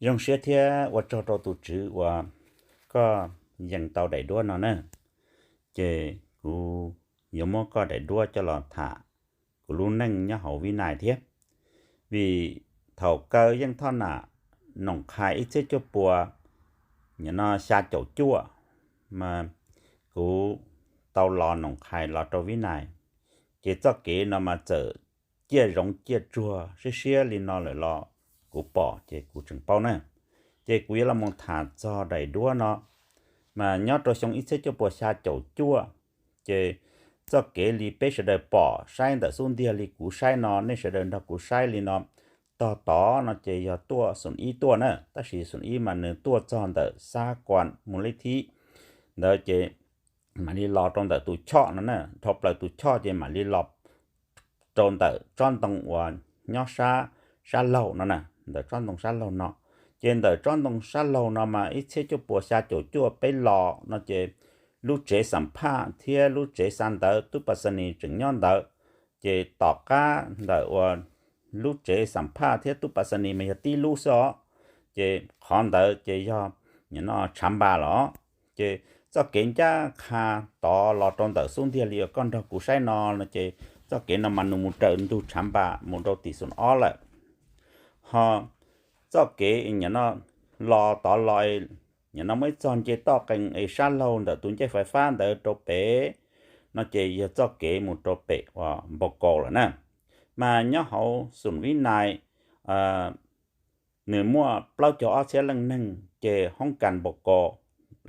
Zoo siab thiab ua tsaug rau tus Tswv uas koj yees tau daim duab no na. Ces kuv yuav muab koj daim duab coj los tham kuv lub neej nyob hauv Vib Nais thiab. Vim thaum kaw yeej thoj nam Noom Qhais ib txhiab cuaj puas, no xya caum cuaj, mas kuv tau los Noom Qhais los rau Vib Nais, ces txoj kev no mas txawm ciaj zoov ciaj tsuag siab siab li no lawm los kuv pom ces kuv tseem paub na. Ces kuv yuav los mus tham txog daim duab no, mas nyob rau xyoo ib txhiab cuaj puas xya caum cuaj, ces txoj kev li peb sawv daws pom saib ntawm xub ntiag li kuv saib no, nej sawv daws nrog kuv saib li no, tog tod no ces yog tuaj xoom ib tuaj na, tab sis xoom ib mas nws tuaj txog ntawm Xab Kuas mus lej thib ntawd ces mam li los rau ntawm tus choj no na, dhau plaws tus choj ces mam li los rau ntawm tsob ntoo uas nyob sab, sab laug no na, ntawm tsob ntoo sab laug no. Ces ntawm tsob ntoo sab laug no mas ib txhiab cuaj puas xya caum cuaj peb los no ces lub tsev xam phaj thiab lub tsev xa ntawv tub pas xas nis tseem nyob ntawd. Ces tom qab ntawm uas lub tsev xam phaj thiab tub pas xas nis mas yog tib lub xwb os, ces qhov ntawd ces yog no tshav npas los. Ces txoj kev ncaj qha tod los rau ntawm xub ntiag li uas koj nrog kuv saib no no ces txoj kev no mas nws mus raws ntug tshav npas mus rau tim xoom ob lawm. Ho txoj kev no los tod los, no muaj ib txog nce toj qees es sab laug ntawm tus ncej fais fab ntawd rau pem no ces yog txoj kev mus rau pem uas Npau Kaus lawm na. Mas nyob hauv xoom Vib Nais, nws muaj plaub caug ob txhiab leej neeg, ces hoob kas Npau Kaus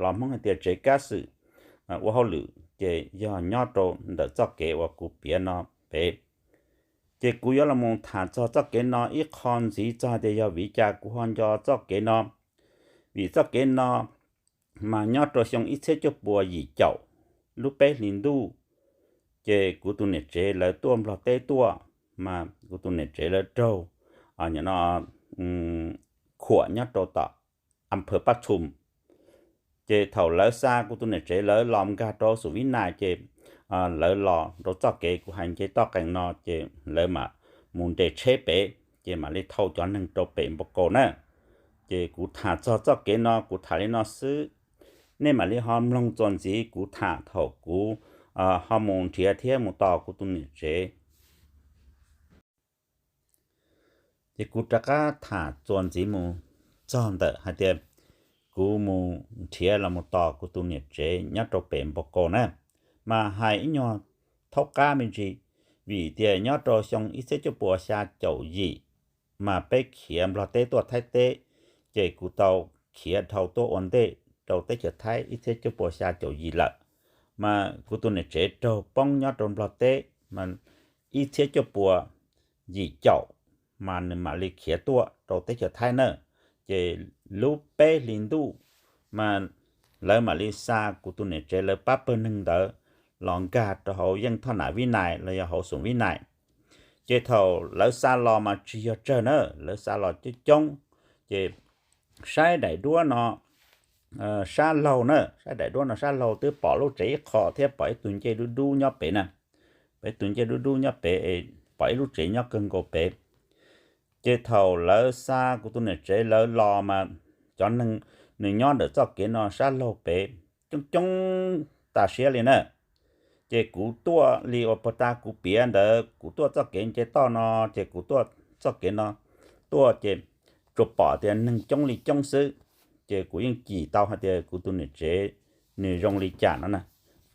los Hmoob hais tias tsev kab xwm ua hauj lwm ces yog nyob rau ntawm txoj kev uas kuv piav no pem. Ces kuv yuav los mus tham txog txoj kev no ib qho ntxiv txog tias yog vim cas kuv ho nco txoj kev no. Vim txoj kev no mas nyob rau xyoo ib txhiab cuaj puas yim caum lub peb hlis ntuj, ces kuv tus niam tsev lawv tuaj Nplog teb tuaj, mas kuv tus niam tsev lawv raug no khuam nyob rau tom a phawv Paj Txhum. Ces thaum lawv xa kuv tus niam tsev lawv los nkag rau xoom Vib Nais ces lawv los rau txoj kev kuv hais nce toj qees no ces lawv mam mus nres tsheb pem, ces mam li thau cov neeg rau pem Npau Kaus na. Ces kuv tham txog txoj kev no kuv tham li no xwb, nej mam li ho mloog txuas ntxiv kuv tham thaum kuv ho mus nrhiav thiab mus tos kuv tus niam tsev. Ces kuv rov qab tham txuas ntxiv mus txog ntawm hais tias kuv mus nrhiav los mus tos kuv tus niam tsev nyob rau pem Npau Kaus na. Mas hais ib nyuag thaub qab me ntsis, vim tias nyob rau xyoo ib txhiab cuaj puas xya caum yim, mas peb khiav Nplog teb tuaj Thaib teb, ces kuv tau khiav dhau tuaj ua ntej rau teb chaws Thaib ib txhiab cuaj puas xya caum yim lawm. Mas kuv tus niam tsev raug poob nyob rau Nplog teb, mas ib txhiab cuaj puas yim caum, mas nws mam li khiav tuaj rau teb chaws Thaib na. Ces lub peb hlis ntuj, mas lawv mam li xa kuv tus niam tsev lawv pab pawg neeg ntawd los nkag rau hauv yeej thoj nam Vib Nais los yog hauv xoom Vib Nais. Ces thaum lawv xa los mas tsis yog tsawg na, lawv xa los coob coob, ces saib daim duab no sab laug na, saib daim duab no sab laug twb pom lub tsev ib qho thiab pom ib tug ncej dub dub nyob pem na, pom ib tug ncej dub dub nyob pem, pom ib lub tsev nyob kawg nkaus pem. Ces thaum lawv xa kuv tus niam tsev lawv los mas cov neeg nws nyob ntawm txoj kev no sab laug pem coob coob tas siab li na. Ces kuv tuaj li uas puag ta kuv piav ntawd, kuv tuaj txoj kev nce toj no, ces kuv tuaj txoj kev no tuaj ces tsuas pom tias neeg coob li coob xwb. Ces kuv yeej cim tau hais tias kuv tus niam tsev nws zoo li cas no na.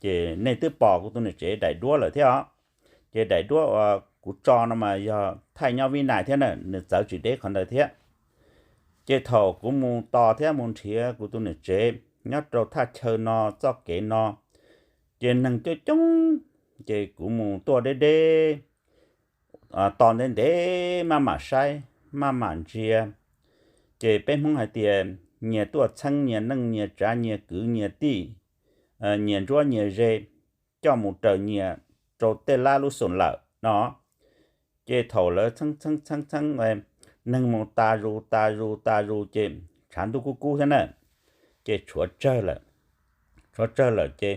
Ces nej twb pom kuv tus niam tsev daim duab lawm thiab os. Ces daim duab uas kuv tso no mas yog thaij nyob Vib Nais thiab na, nws txawv tsis deb qhov ntawd thiab. Ces thaum kuv mus tos thiab mus nrhiav kuv tus niam tsev nyob rau thaj chaw no txoj kev no, ces neeg coob coob, ces kuv mus tuaj deb deb, tos ntev ntev maj mam saib, maj mam ntsia. Ces peb Hmoob hais tias nyias tuaj txheeb nyias neej nyias tsav nyias kwv nyias tij, nyias ntsuab nyias ze, coj mus raws nyias rau tej lab lub xoom lawm no. Ces thaum lawv txheeb txheeb txheeb txheeb, neeg mus tas zus tas zus tas zus ces tshav ntuj kub kub thiab na, ces tshuav tsawg lawm. Tshuav tsawg lawm ces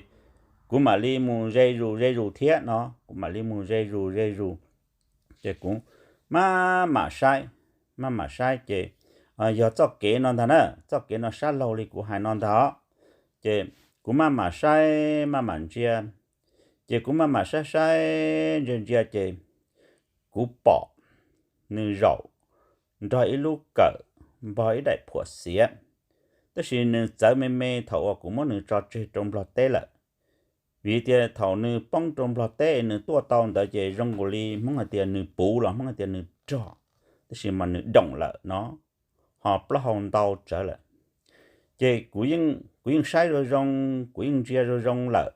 kuv mam li mus ze zus ze zus thiab no, kuv mam li mus ze zus ze zus. Ces kuv maj mam saib, maj mam saib ces yog txoj kev no ntag na, txoj kev no sab laug li kuv hais no ntag. Ces kuv maj mam saib maj mam ntsia, ces kuv maj mam saib saib ntsia ntsia ces kuv pom nws zaum nrog ib lub kawm npog ib daim phuam xiav, tab sis nws txawv me me thaum uas kuv muab nws tso tseg rau nplog teb lawm. Vim tias thaum nws poob rau nplog teb nws tuaj tau ntawd ces zoo nkaus li Hmoob hais tias nws puv los Hmoob hais tias nws rog, tab sis mas nws doom lawm no, ho plaub hau ntau tsawv lawm. Ces kuv yeej saib zoo zoo, kuv yeej ntsia zoo zoo lawm,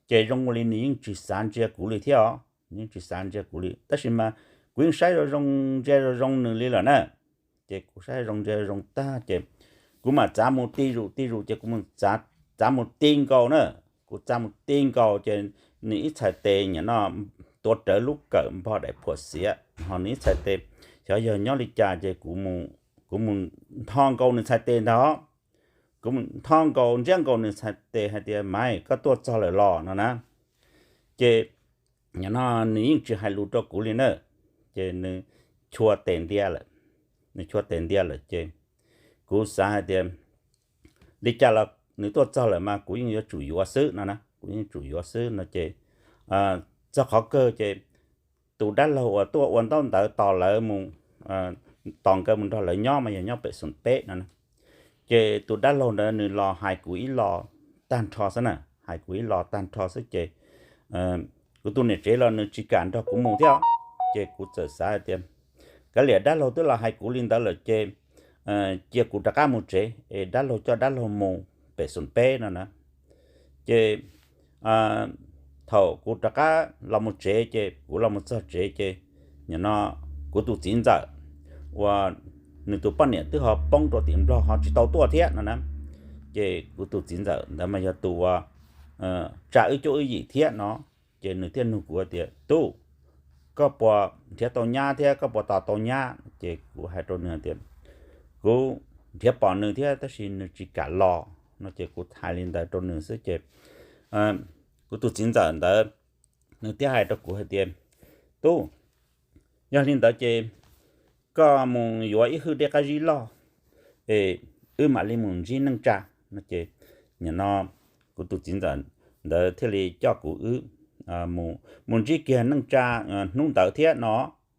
ces zoo nkaus li nws yeej tsis xav ntsia kuv li thiab os, yeej tsis xav ntsia kuv li, tab sis mas kuv yeej saib zoo zoo ntsia zoo zoo nws li lawm na. Ces kuv saib zoo ntsia zoo tag ces kuv mam txav mus ti zus ti zus ces kuv txav mus ti nkaus na. Kuv txav mus ti nkaus ces nws ib txhais tes nim no tuav rawv lub kawm npog daim phuam xiav, ho nws ib txhais tes xyov yog nyob li cas ces kuv mus ntho nkaus nws txhais tes ntag. Kuv mus ntho nkaus ntsiab nkaus nws txhais tes hais tias, Maiv, koj tuaj txog lawm los? no na. Ces nim no nws yeej tsis hais lus rau kuv li na, ces nws chua tes ntia lawm. Nws chua tes ntia lawm ces kuv xav hais tias li cas los nws tuaj txog lawm mas kuv yeej yuav tsum yuav xwb no na, kuv yeej tsum yuav xwb no ces txog qhov kawg ces tus dab laug uas tuaj ua ntaub ntawv tos lawv mus, tos nkawd mus nrog lawv nyob mas yog nyob pem xoom peb no. Ces tus dab laug ntawd nws los hais kuv ib los tag nrho xwb na, hais kuv ib los tag nrho xwb ces kuv tus niam tsev los nws tsis kam nrog kuv mus thiab. Ces kuv txawm xav hais tias, kav liam, dab laug twb los hais kuv li ntawd lawm ces cia kuv rov qab mus tsev es dab laug coj dab laug mus pem xoom peb no na. Ces thaum kuv rov qab los mus tsev ces kuv los mus txog tsev ces nim no kuv tus txiv ntxawm uas nws tus poj niam twb ho poob rau tim nplog ho tsis tau tuaj thiab no na. Ces kuv tus txiv ntxawm ntawd mas yog tus uas tsa wb cuab wb yim thiab no. Ces nws thiaj nug kuv tias, Tub, koj puas nrhiav tau nyab thiab koj puas tos tau nyab? Ces kuv hais rau nws tias, Kuv nrhiav pom nws thiab tab sis nws tsis kam los no. Ces kuv hais li ntawd rau nws xwb ces kuv tus txiv ntxawm ntawd nws thiaj hais rau kuv hais tias, Tub, yog li ntawd ces koj mus yuav ib hwj dej qab zib loj es wb mam li mus ntsib neej tsa no. Ces nim no kuv tus txiv ntxawm ntawd thiaj li coj kuv wb mus ntsib kiag neej tsa hnub ntawd thiab no,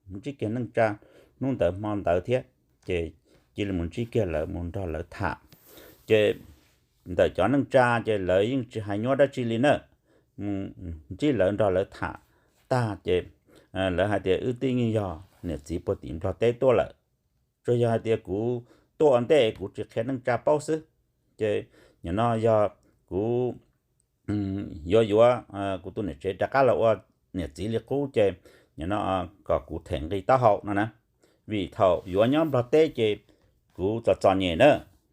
mus ntsib kiag neej tsa hnub ntawd hmo ntawd thiab. Ces cia li mus ntsib kiag lawv mus nrog lawv tham. Ces ntawm cov neej tsa ces lawv yeej tsis hais nyuaj dab tsi li na. Mus ntsib lawv nrog lawv tham tag ces lawv hais tias, Wb twb yeej yog niam txiv puag tim nplog teb tuaj lawm, tsuas yog hais tias kuv tuaj ua ntej kuv tsis qhia neej tsa paub xwb. Ces nim no yog kuv yuav yuav kuv tus niam tsev rov qab los ua niam txiv li qub ces nim no kom kuv them nqi taub hau no na. Vim thaum yuav nyob nplog teb ces kuv txom txom nyem na,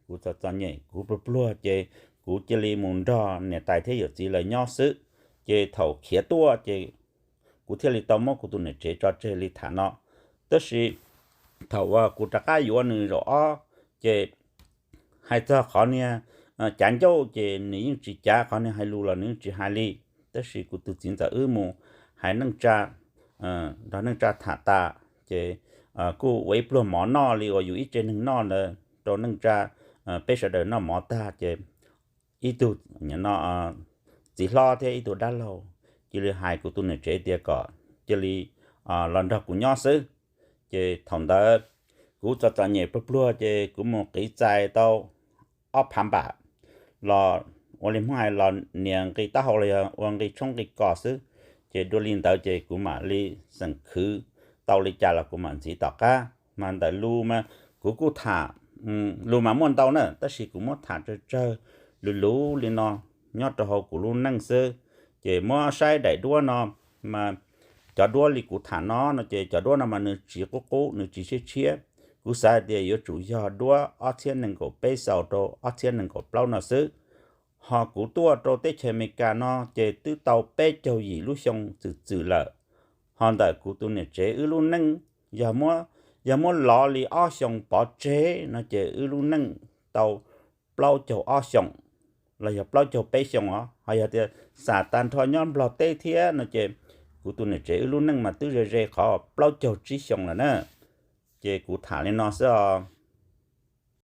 kuv txom txom nyem kuv pluag pluag ces kuv cia li mus nrog niam tais thiab yawm txiv lawv nyob xwb. Ces thaum khiav tuaj ces kuv thiaj li tau muab kuv tus niam tsev tso tseg li tham no. Tab sis thaum uas kuv rov qab yuav nws zaum ob ces hais txog qhov niag cav ncauj ces nws yeej tsis cav, qhov niag hais lus los nws yeej tsis hais li. Tab sis kuv tus txiv ntxawm wb mus hais neej tsa, nrog neej tsa tham tas ces kuj ua ib pluag mov noj li uas yus ib tse neeg noj ntawd rau neej tsa, peb sawv daws noj mov tag ces ib tug no txiv hlob thiab ib tug dab laug cia li hais kuv tus niam tsev tias kom cia li los nrog kuv nyob xwb. Ces thaum ntawd kuv txom txom nyem pluag pluag ces kuv mus qiv txais tau ob phav npam los ua li Hmoob hais los nias nqi taub hau los yog ua nqi tshoob nqi kos xwb. Ces dua li ntawd ces kuv mam li xeem khwv tau li cas los kuv mam ntxiv tom qab. Mas ntawm lus mas kuv kuj tham, lus mas muaj ntau na, tab sis kuv muab tham tsawg tsawg lus lus li no nyob rau hauv kuv lub neej xwb. Ces muab saib daim duab no mas cov duab li kuv tham no no ces cov duab no mas nws tsis qub qub, nws tsis tshiab tshiab. Kuv xav hais tias yuav tsum yog duab ob txhiab nees nkaum peb xaus rau ob txhiab nees nkaum plaub no xwb. Ho kuv tuaj rau teb chaws Amelikas no ces twb tau peb caug yim lub xyoo txwm txwm lawm. Ho ntawm kuv tus niam tsev wb lub neej, yog muab lov li ob xyoos pov tseg no ces wb lub neej tau plaub caug ob xyoos los yog plaub caug peb xyoos os. Ho yog tias xam tag nrho nyob Nplog teb thiab no ces kuv tus niam tsev wb lub neej mas twb ze ze qhov plaub caug tsib xyoos lawm na. Ces kuv tham li no xwb os.